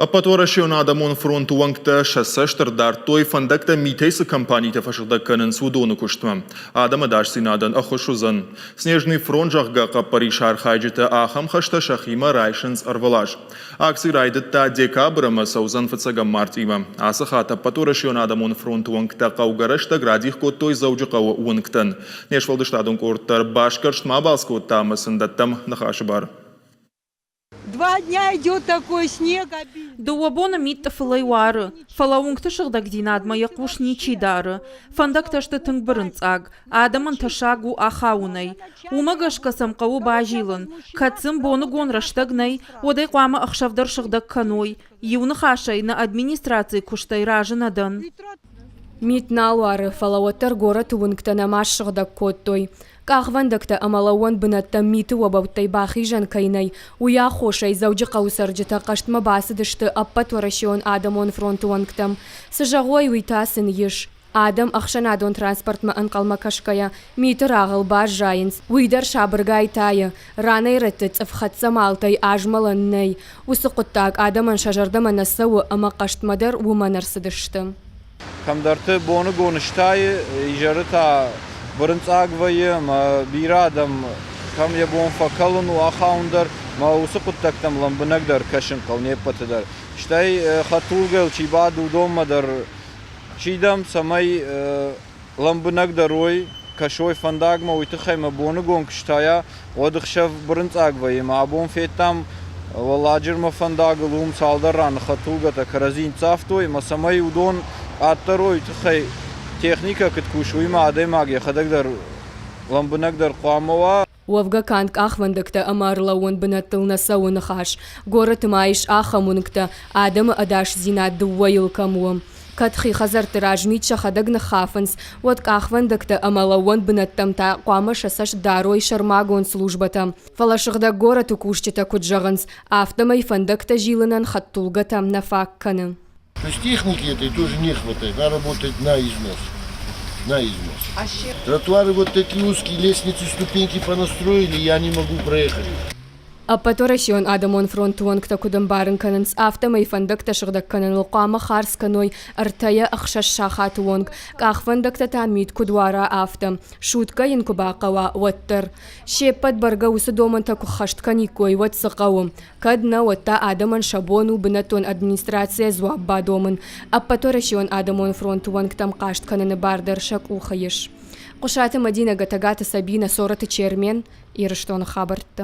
Ӕппӕтуӕрӕсеон адӕмон фронты уӕнгтӕ сӕ цӕст ӕрдардтой, фӕндӕгтӕ митӕй цы компанитӕ фӕсыгъдӕг кӕнынц, уыдоны куыстмӕ. Адӕмы ӕдасдзинадӕн ӕххуыс уыдзӕн. Снежный фронт, зӕгъгӕ, хъӕппӕрисы архайджытӕ ахӕм хӕстӕ сӕхимӕ райсынц ӕрвылаз. Акци райдыдта декабры ӕмӕ цӕудзӕн фыццӕгӕм мартъимӕ. Ацы хатт Ӕппӕтуӕрӕсеон адӕмон фронты уӕнгтӕ хъӕугӕ рӕстӕг радих кодтой Дзӕуджыхъӕуы уынгтӕн. Не сфӕлдыстадон къорд дӕр басгӕрстмӕ абалц кодта ӕмӕ сын дӕттӕм ныхасы бар. Два дня идет такой снег обильный. Дыууӕ боны мит тъыфылӕй уары, фӕлӕ уынгты сыгъдӕгдзинадмӕ йӕ хъус ничи дары. Фӕндӕгтӕ сты тынг бырынцъаг, адӕмӕн тӕссаг у ахауынӕй. Уымӕ гӕсгӕ сӕм хъӕуы базилын. Кӕд сын боныгон рӕстӕг нӕй, уӕд ӕй хъуамӕ ӕхсӕв дӕр сыгъдӕг кӕной. Иу ныхасӕй, нӕ администрацийы куыстӕй разы нӕ дӕн. Мит нал уары, фӕлӕ уӕддӕр горӕты уынгтӕ нӕма ссыгъдӕг кодтой. Къахвӕндӕгтӕ ӕмӕ лӕууӕн бынӕттӕм миты уӕбӕуттӕй бахизӕн кӕй нӕй, уый аххосӕй Дзӕуджыхъӕуы цӕрджытӕ хъӕстмӕ бацыдысты Ӕппӕтуӕрӕсеон адӕмон фронты уӕнгтӕм. Цы зӕгъой, уый та сын ис. Адӕм ӕхсӕнадон транспортмӕ ӕнхъӕлмӕ кӕсгӕйӕ, миты рагъыл баззайынц, уый дӕр сабыргай тайы. Ранӕй-рӕтты цъыфхӕццӕ малтӕй азмӕлӕн нӕй. Уыцы хъуыддаг адӕмӕн сӕ зӕрдӕмӕ нӕ цӕуы ӕмӕ хъӕстмӕ дӕр уымӕн ӕрцыдысты. Кӕмдӕрты боныгон стайы, изӕры та бырынцъаг вӕййы ӕмӕ бирӕ адӕм кӕм йӕ бон фӕкӕлын у, ахауын дӕр ӕмӕ уыцы хъуыддӕгтӕм лӕмбынӕгдӕр кӕсын хъӕуы не ппӕты дӕр. Стӕй хӕдтулгӕйыл чи бады, уыдонмӕ дӕр сидӕм, цӕмӕй лӕмбынӕгдӕр уой, кӕсой фӕндагмӕ, уый тыххӕй мӕ боныгон куы стайа, уӕд ӕхсӕв бырынцъаг вӕййы ӕмӕ абон федтам Уӕлладжырмӕ фӕндагыл уым цалдӕр раны хӕдтулгӕтӕ кӕрӕдзи ныццавтой ӕмӕ цӕмӕй уыдон къаддӕр уой, уый тыххӕй техникӕ куыд кусы, уый ма адӕймаг йӕхӕдӕг дӕр лӕмбынӕгдӕр хъуамӕ уа. Уӕвгӕ канд къахвӕндӕгтӕ ӕмӕ ӕрлӕууӕн бынӕттыл нӕ цӕуы ныхас. Горӕты ма ис ахӕм уынгтӕ, адӕмы ӕдасдзинад дыууӕйыл кӕм у. Кӕд хи хӕдзӕртты раз мит сӕхӕдӕг ныххафынц, уӕд къахвӕндӕгтӕ ӕмӕ лӕууӕн бынӕттӕм та хъуамӕ сӕ цӕст дарой сӕрмагонд службӕтӕ. Фӕлӕ сыгъдӕг горӕты кусджытӕ куыд зӕгъынц, афтӕмӕй фӕндӕгтӕ зилынӕн хӕдтулгӕтӕм нӕ фаг кӕны. То есть техники этой тоже не хватает, она работает на износ. На износ. Тротуары вот такие узкие, лестницы, ступеньки понастроили, я не могу проехать. Ӕппӕтуӕрӕсеон адӕмон фронты уӕнгтӕ куыд ӕмбарын кӕнынц, афтӕмӕй фӕндӕгтӕ сыгъдӕг кӕныныл хъуамӕ хардз кӕной ӕртӕйӕ ӕхсӕз сахаты онг, къахвӕндӕгтӕ та мит куыд уара, афтӕ. Суткӕ йын куы бахъӕуа, уӕддӕр. Се ппӕт бӕргӕ уыцы домӕнтӕ куы ххӕст кӕниккой, уӕд цы хъӕуы? Кӕд нӕ, уӕд та адӕмӕн сӕ бон у бынӕттон администрацийӕ дзуапп бадомын. Ӕппӕтуӕрӕсеон адӕмон фронты уӕнгтӕм хъаст кӕныны бар дӕр сӕ къухы ис. Хъуысаты Мӕдинӕ, Гӕтӕгаты Сабинӕ, Сороты Чермен, Ирыстоны хабӕрттӕ.